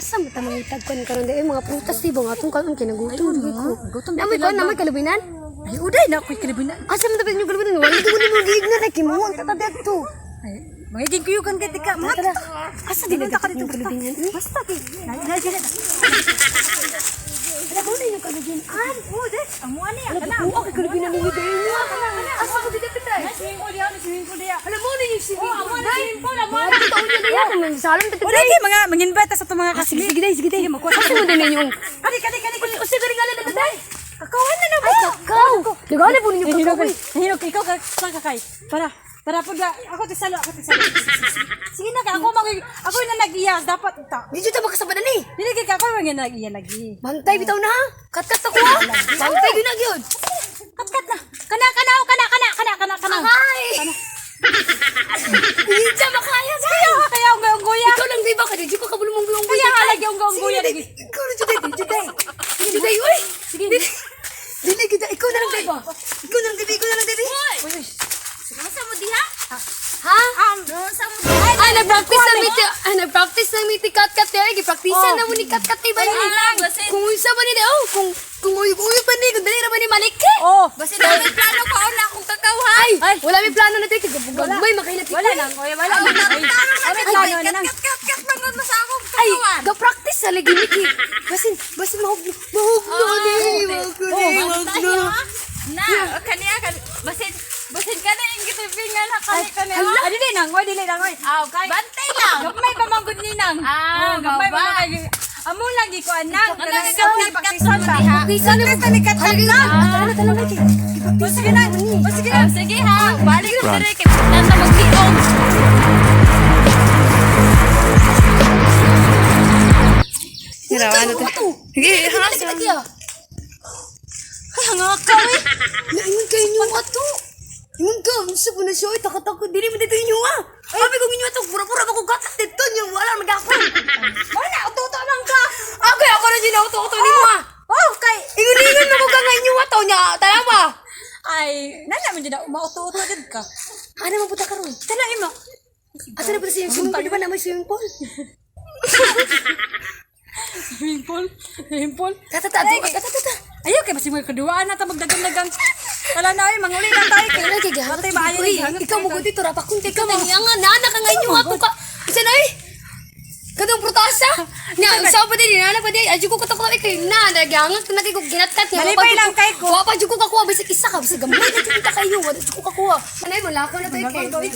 Asa mo ta mangitag kon karon di mga prutas di ba nga atong kaon kay nagutom di ko. Gutom Namoy kon, namoy kalubinan. Ay, uday na ako'y kalibinan. Asa man dapat inyo kalubinan? Wala ko ni mo giigna na kay mo ang tatadeg to. Ay, magiging kuyugan kay tika. Mga Tara. Asa din Pumunta ka dito yung kalubinan? Basta kay. Na na na. Ala ko na yung kalubinan. Oh, de. Ang muan niya Ala kana. ko ang kalubinan ninyo dahil niyo. Asa ko dito pitay? Swimming pool diya, swimming pool diya. Alam mo na yung swimming Oh, amo na swimming pool, amo Mga taon niya na yan. Salam ta Wala kay mga manginbata sa itong mga Sige, kasmi. sige day, sige day. Asa mo din yung Kani kani kani kani. Usa galing ala na day. Kakawan na na mo. Ay, kakao. Nagana po ninyo Nahilog kakao. Eh. nahilog ikaw ka saan ka kay? Para para pud ako ti salo, ako ti salo. Sige na ka ako mag ako na nag-iya dapat ta. Di jud ta makasabadan eh. Dili kay ka ako man nag-iya lagi. Bantay bitaw na ha. Katkat ako ha. Bantay gyud na gyud. Kat kat na. Kana kana kana kana kana kana kana. Ay! Hindi siya makaya sa Kaya kaya ang ang guya. Ikaw lang di ba? Kaya di ko kabulong mong guyong Kaya nga lagi ang guyong guya lagi. Ikaw na dyan, di dyan. Di dyan, uy! Sige. Dili kita, ikaw na lang, di ba? Ikaw na lang, di ba? Ikaw na lang, di ba? Unsa mo diha? Ha? Unsa mo diha? Ah, nag-practice na miti, ah, nag-practice na miti kat-kat eh. Gi-practice na mo ni kat-kat eh, ba ni? Wala lang, basin. Kung unsa ba ni, oh, kung uyog-uyog pa ni, kung dali ra ba ni malike. Oh, Basta na may plano ko na akong kakao ha. Ay, wala may plano na tayo, kagabugagmay, makahinat wala nang oy wala nang. Ay, ay, plano na nang. Kat kat kat mangon mo sa akong Ay, kakawan. ga-practice sa lagi Miki. Basin, basin mahugno, mahugno ni, mahugno ni, mahugno. Na, kaniya kan basin basin ka na yung gitibingan na kani kani. Ay, dili nang, oy dili nang oy. Aw, bantay lang. Gamay pa man gud ni nang. Ah, Oh, gamay pa baba. man kay Amo lagi ko anang. Ano, Kanang kat- kat- ipaktisan ba? diha. Practice na ni kat-kat na. Tala, tala, Miki. Oh, sige na. Oh, sige na. Ah, sige ha, balik na dire kay nan na maghiom. Hirawan na to. Sige, hangas. Ay, hangak ka eh. Naingon kay inyo ato. Ingon ka, unsa po na siya, ay takot-takot, dili mo dito inyo ah. Sabi kong inyo ato, pura-pura ba kong gatas dito niyo, wala magakon. Wala, uto-uto man ka. Okay, ako na dyan, auto-auto ni mo ah. Oh, kay Ingon-ingon mo ko ka nga inyo ato niya, tara ba? Ay, nala man jud na mauto-uto jud ka. Ano man punta karon? Tala imo. Asa na punta sa swimming pool? Di ba na may swimming pool? Swimming pool. Swimming pool. Tata, tata, tata, tata. Ayaw kay basi mga kaduwaan na ta magdagang-dagang. Tala na ay manguli na tayo kay. Kaya kay gahangat. Batay maayo Uy, ni hangat. ikaw mo dito ra pa kung ikaw mo nga nana ka nga inyo ato ka. Isa na eh. Kadong protasa. Nya, usaw pa din nana pa din. Adyo ko katakot kay na naghangat na kay ko ginatkat niya. Malipay lang kay ko. Wa pa jud ko kakuha bisag isa ka bisag gamay na jud ta kayo. Wa jud ko kakuha. Anay mo lakaw na tayo kay.